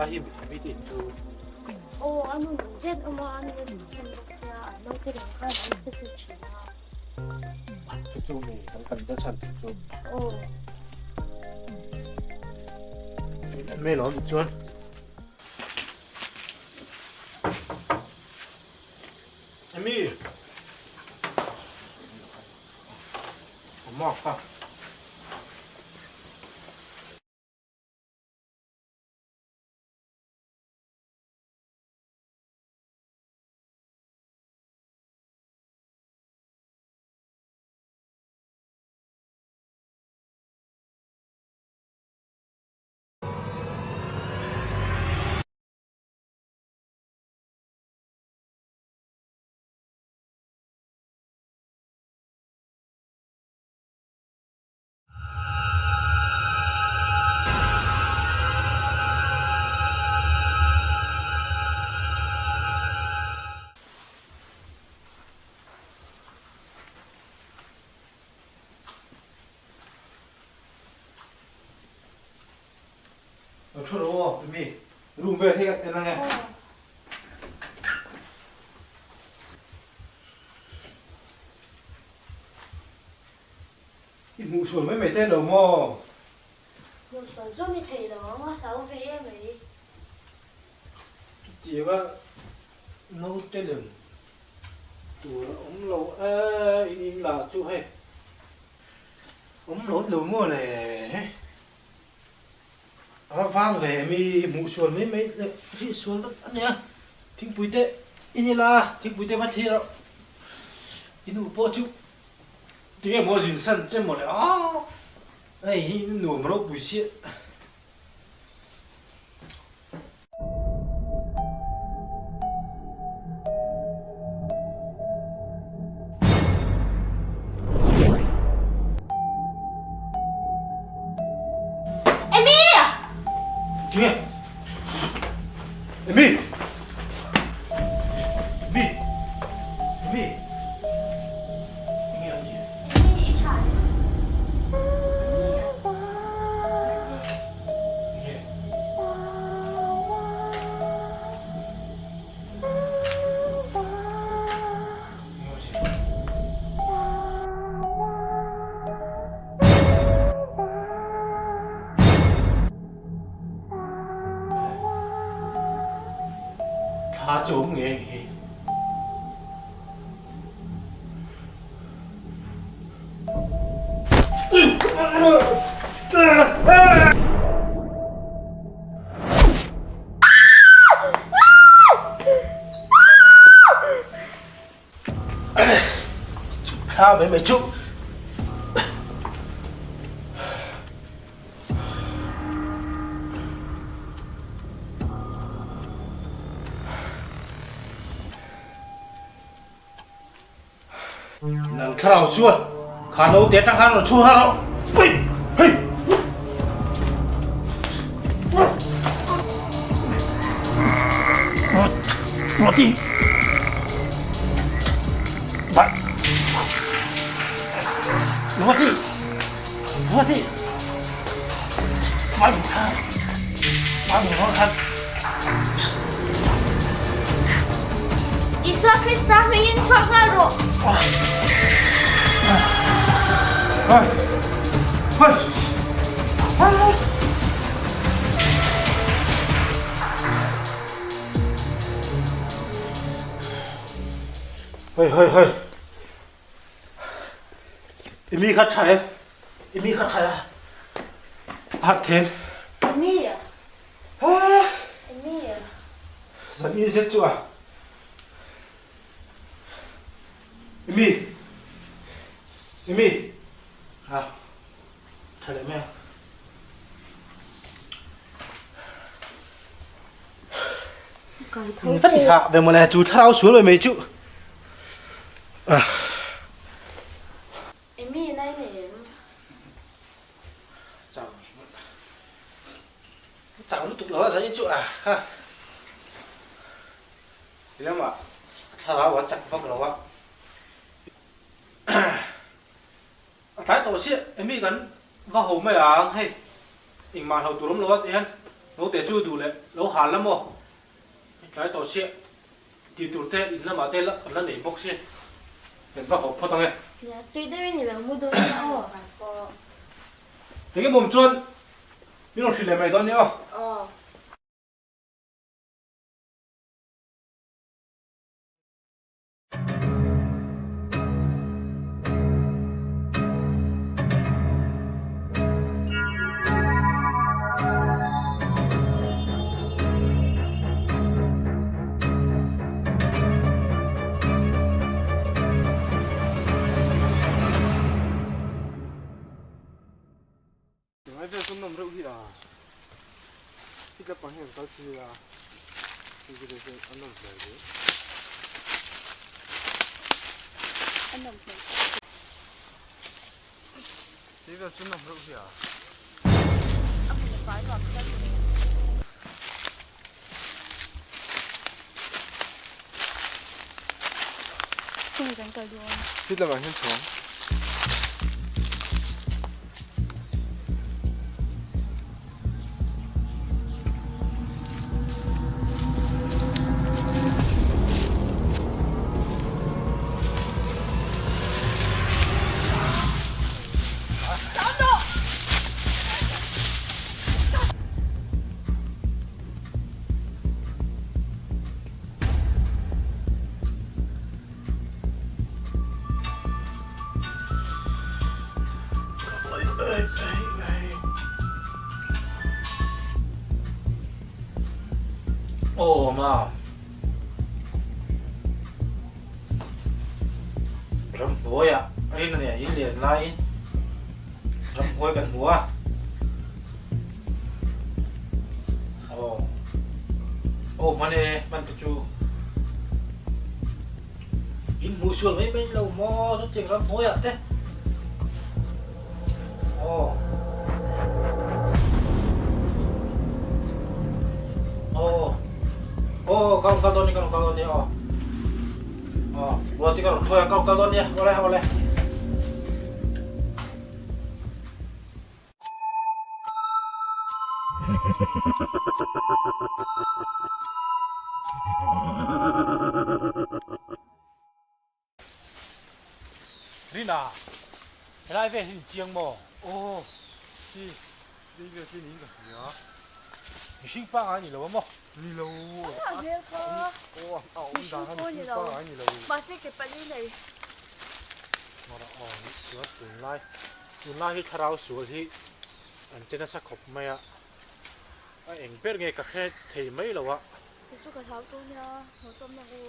Lai hi mi te in chu. Aw a nu nung zet awm a, a nu a zin chhan bawk sia, an naute nen khan an special thin a. Chu chu mi kan kal na chhan tur chu. Aw. Mail a awm chuan. Amy. Amma kha. Lo thu rawh aw tumi room vel hi en ange. I hmuh sual mai mai te lo maw? Hmuh sual chu ni thei lo ang a hlau ve em mai. Chutianga naute lem tur a awm lo e, in in lah chu hei awm lo lo maw le hei. A va vang ve mi hmuh sual mai mai leh hrih sual dat a nia. Thingpui te in ila thingpui te va thlir rawh. I nu pawh chu tinge maw zin san che maw le a hei hi nuam ropui sia. Amy! Tinge? Amy! Amy! Amy! Enge an tih? Amy i tha em? Amy! Enge? Thla chu awm ngei hi. Thla mai mai chu. Nang thlarau chuan kha naute atang khan rawn chhu nghal rawh. Hei! Hei! Ruati! Ruati! Ruati! Mai khan! Mai khan! Isua Krista hmingin chhuak nghal rawh. Hei hei hei. I mi kha tha em? I mi kha tha a. Har then. Mi. Mi. San in zet chu a. I mi. I mi. Ha. Tha leh mai a. Vat hah ve mawle chu thlarau sual mai mai chu. Emi nai nei em? Chau chau lutuk lo a zai chu a kha. Lama thlarau a chak vak lo a. A tlai tawh chiah, Amy kan va ho mai ang hei, engmah hlo tur awm lo a tih hian. Naute chu duh leh lo hal la maw? Tlai tawh chiah tih tur te in lamah te kan la nei bawk si. Kan va hawp phawt ang e. Nia, tui deuhin i lo mu dawn nia aw. Aw. Enge mawm chuan min rawn hrilh leh mai dawn nia aw. Aw. Ngai vel chu nawm reuh hi a, hit lampang hian kal thil ila hei chu kei a nawm hmel hle. A nawm hmel Hei vel chu nawm reuh hi a. A hmun a fai nuam hian ka ring. Khawnge kan kal dawn? Hit lamah hian chhawng. Aw ma ramhnuaiah rin a nia in len laiin ramhnuai kan hmu a aw aw hman e hman te chu in hmuh sual mai mai lo maw chutiang ramhnuaiah te aw aw aw ka rawn kal dawn ni ka rawn kal dawn ni aw aw ruati ka rawn hruai ang ka rawn kal dawn nia awle awle. Rina, helai vel hi ni chiang maw? Aw, hi, hei vel hi niin ka hria. Mihring pangai ni lo a maw? Ni lo. A hmel kha. Aw, a awm dan kha mihring pangai ni lo. Mahse ke pali nei. Mara aw, sual tunlai. Tunlai hi thlarau sual hi an che nasa khawp mai a, a eng ber nge ka hre thei mai lo a. Kei chu ka hlau tawh nia, hlauhtawm na hu.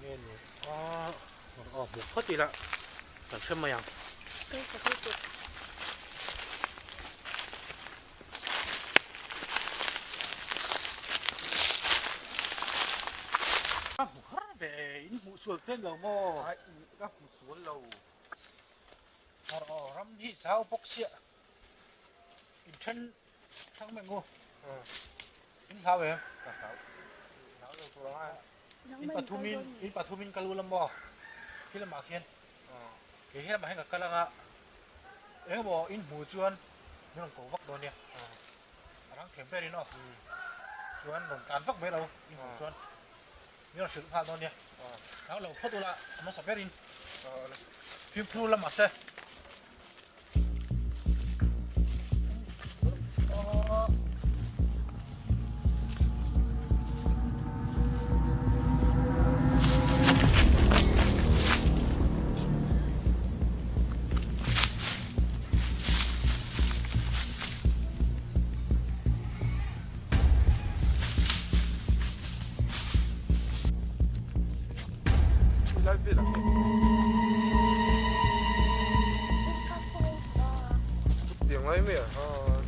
Nge ni a, aw hmu phawt ila kan hre mai ang. Ka sak lutuk. Ka hmu har ve, in hmuh sual chen lo maw? Ka hmu sual lo. Aw ram hi zau bawk chiah in then thlang mai ngu in hlau em? Ka hlau hlau lo tur anga. In pathumin in pathumin ka lu lam maw khi lamah khian kei he lamah hian ka kal anga engemaw in hmuh chuan min rawn ko vak dawn nia a rang them ber in aw chuan rawn tlan vak mai lo in hmuh chuan Min rawn hrilh nghal dawn nia. Hlau lo phawt ula a hmasa berin fimkhur la mahse. Tiang lai mai ah khan.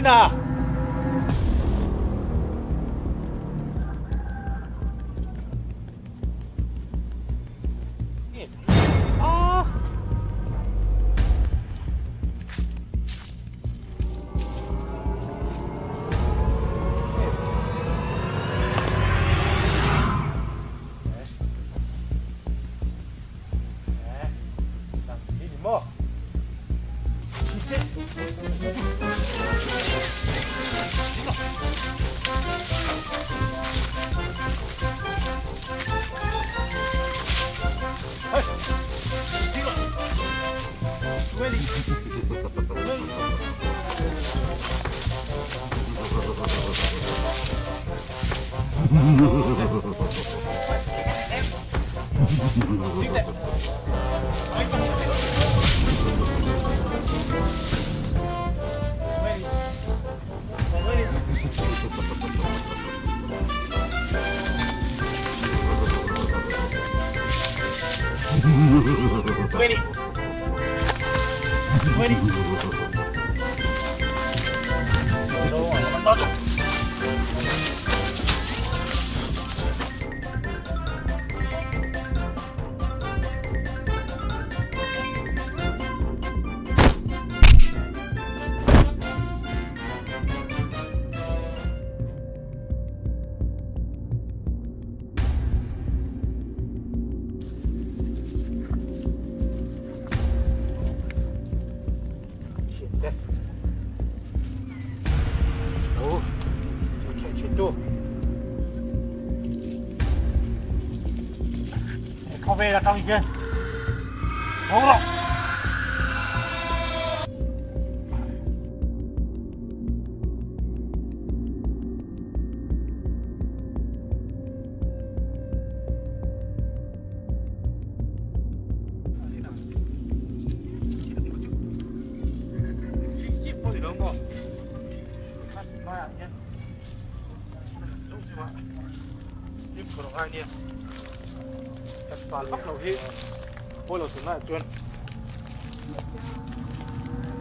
Rina! Ah! Khawvel atang hian haw rawh.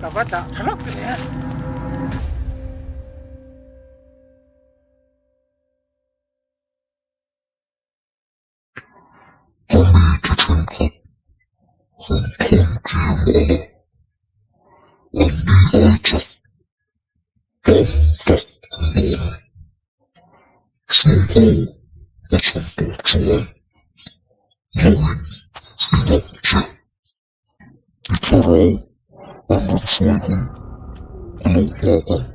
Ka va dah tha lawk ni a. Ka mi chi thenkhat rawn thawn kir mah la, an ni ai chak tam tak an awm. Chung ho a chhan tawh chuan loin hrilh ang che. I thlarau an rawn hruai hun ka lo nghak ang.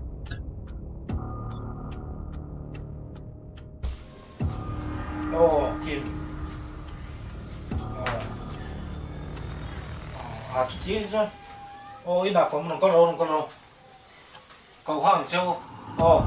Aw Kim. Aw. A chuti a ni chuan. Aw inah ka awm rawn kal rawh rawn kal rawh. Ko hang cheu aw.